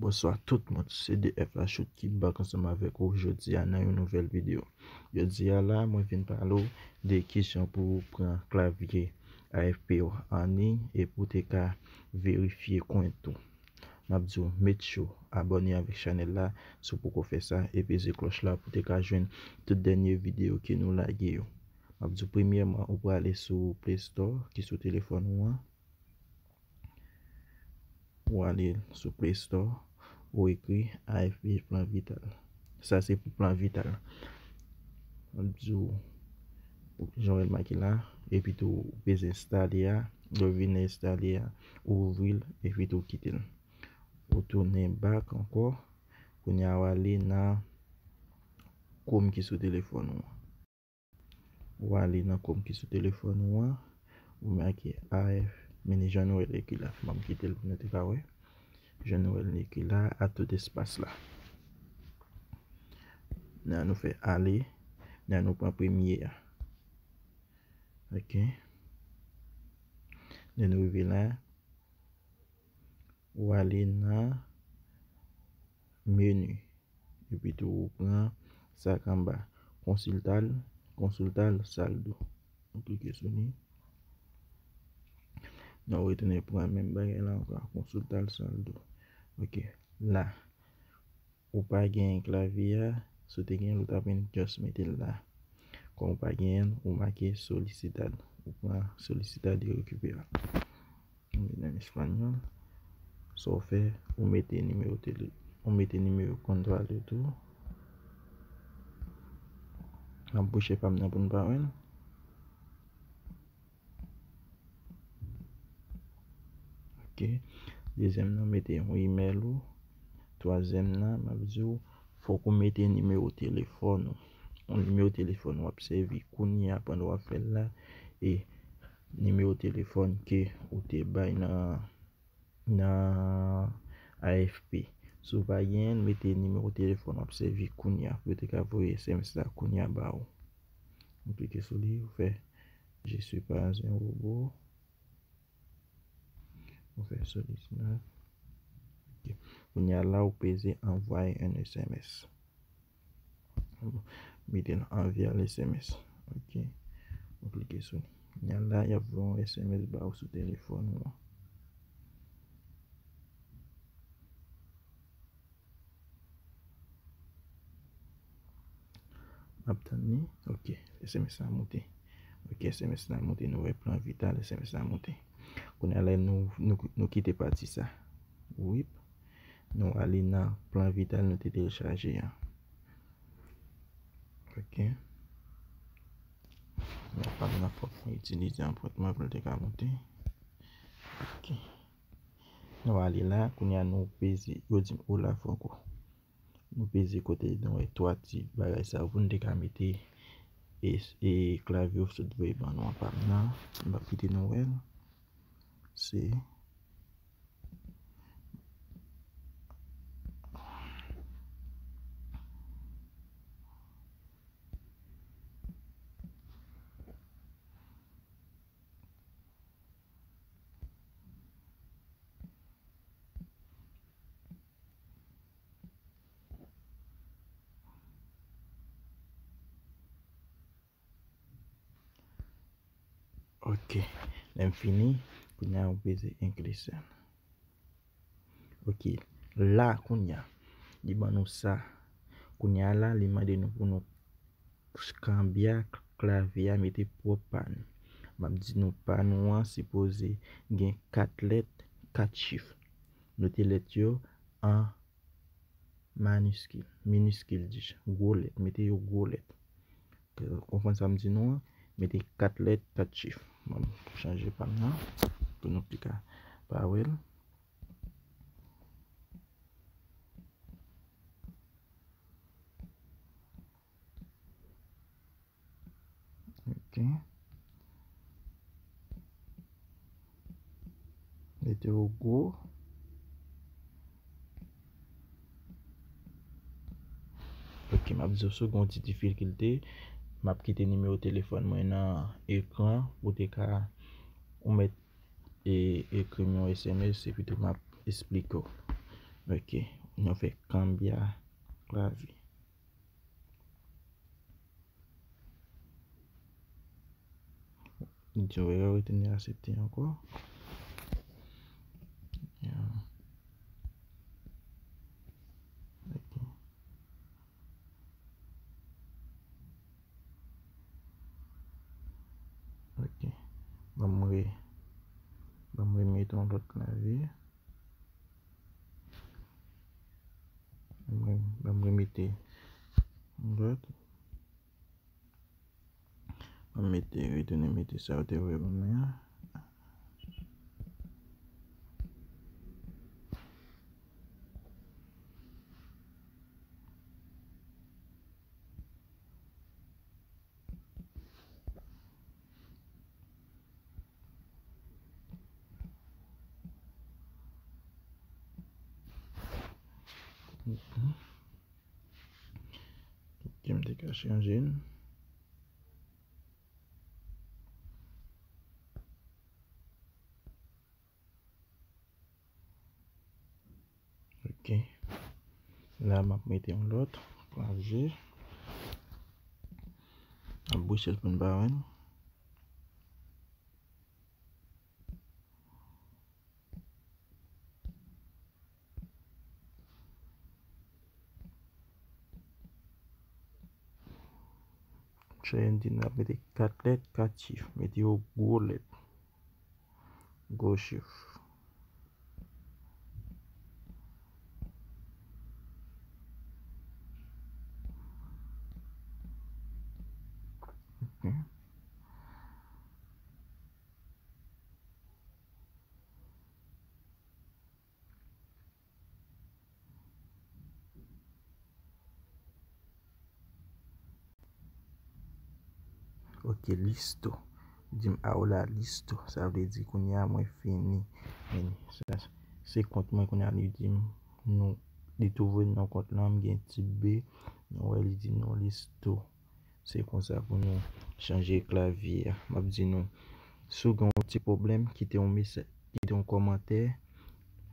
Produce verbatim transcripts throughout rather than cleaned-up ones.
Bonswa tout moun, se D F Lachoute ki back ansanm avèk ou jodi a nan yon nouvèl videyo. Jodi a la, mwen vin pale w de kijan pou w pran klavye A F P w an liy e pou w te ka verifye kont ou. M ap di w, make sure abòne avèk chanèl la si w poko fè sa, e peze klòch la pou w te ka jwenn tout dènye videyo ke nou lage yo. M ap di w, premyèman, ou prale sou Play Store ki sou telefòn ou an. Ou ale sou Play Store, ou ekri A F P Plan Vital. Sa se pou Plan Vital. M ap di w jan w wè l make la, epi tou ou peze enstale a, lè w vin enstale a, ou ouvri l, epi tou ou kite l. Ou tounen back ankò, kounye a ou ale nan Chrome ki sou telefòn ou an. Ou ale nan Chrome ki sou telefòn ou an, ou make A F, men jan nou wè l ekri la, m ap kite l pou nou te ka wè. Jan nou wè l ekri la, a tout espas la. Nan nou fè ale, nan nou pran premye a. Ok. Lè nou rive la, ou ale nan meni. Epi tou ou pran sa k anba. Consultar, consultar saldo. Ou klike sou li. Nan ou retounen pran menm bagay la ankò. Consultar saldo. Ok. La. Ou pa genyen klavye a. Si w te genyen l, ou t ap vin just mete l la. Kòm ou pa genyen l, ou make solicitar. Ou pran solicitar de recuperar. Ou met nan espanyòl. Sa w fè, ou mete nimewo tele, ou mete nimewo kont pa w tou. M ap bouche pa m nan pou n pa wè l. Ok. Dezyèm nan, mete yon email ou. Twazyèm nan, m ap di w, fòk ou mete nimewo telefòn ou. Yon nimewo telefòn w ap sèvi kounye a pandan w ap fè l la. E nimewo telefòn ke ou te bay nan, nan A F P. Si w pa genyen l, mete nimewo telefòn w ap sèvi kounye a pou yo te ka voye S M S la kounye a ba ou. Ou klike sou li, ou fè Je suis pas un robot. Ou fè solicitar. Ok. Kounye a la, ou peze envoyer un S M S. Mete l envoyer S M S. Ok. Ou klike sou li. Kounye a la, y ap voye yon S M S ba ou sou telefòn ou an. M ap tann li. Ok, S M S la monte. Ok, S M S la monte. Nou wè Plan Vital, S M S la monte. Kounye a la, nou, nou, nou kite pati sa. Wip. Nou ale nan Plan Vital nou te telechaje an. Ok. Mwen pa gen fòk mwen itilize anprent mwen pou l te ka monte. Ok. Nou ale la, kounye a nou peze, yo di m Hola Franco. Nou peze kote nou wè twa ti bagay sa yo pou n te ka mete e, e klavye yo sot voye ban nou an pa m nan. M ap kite nou wè l. Se Ok. Lè m fini, kounye a ou peze inclusion. Ok. La, kounye a, li ban nou sa. Kounye a la, li mande nou pou nou kanbya klavye a, mete pwòp pa nou. M ap di nou pa nou an sipoze gen kat lèt, kat chif. Note lèt yo an maniskil, miniskil, di gwo lèt, mete yo gwo lèt. Konprann sa m di nou an, mete kat lèt, kat chif. M ap chanje pa m nan pou nou pli ka pa wè l. Ok. Mete yo gwo. Ok, m ap di w si w gen yon ti difikilte, m ap kite nimewo telefòn mwen nan ekran pou te ka ou mèt e ekri m yon S M S epi tou m ap esplike w. Ok, nou fè cambia clave. Li di w retounen aksepte ankò. Ya. Ok. Ok. Ban m re, ban m remete yon lòt klavye. Ban m re-, ban m remete yon lòt. Ban m mete, retounen mete sa yo te voye ban mwen an. Ok, m te ka chanje l. Ok. La, m ap mete yon lòt. Pran je. M ap bouche l pou n pa wè l. Chè, n di n ap mete kat lèt, kat chif. Mete yo gwo lèt. Gwo chif. Ok. Ok, listo. Di m, "Ahora listo." Sa vle di, "Kounye a mwen fini." Men sa, se kont mwen, kounye a li di m, nou, li tou voye nan kont lan, m gen ti B. Nou wè, li di, "Non, listo." Se konsa pou nou chanje klavye a. M ap di nou, si w gen yon ti pwoblèm, kite yon mesaj, kite yon kòmantè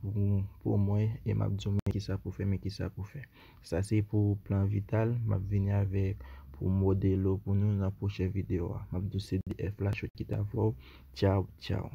pou, pou mwen, e m ap di w men kisa pou fè, men kisa pou fè. Sa se pou plan vital, m ap vini avèk pou modelo pou nou nan pwochen videyo a. M ap di w se D F la, chòt ki ta fò. Tchaw, tchaw.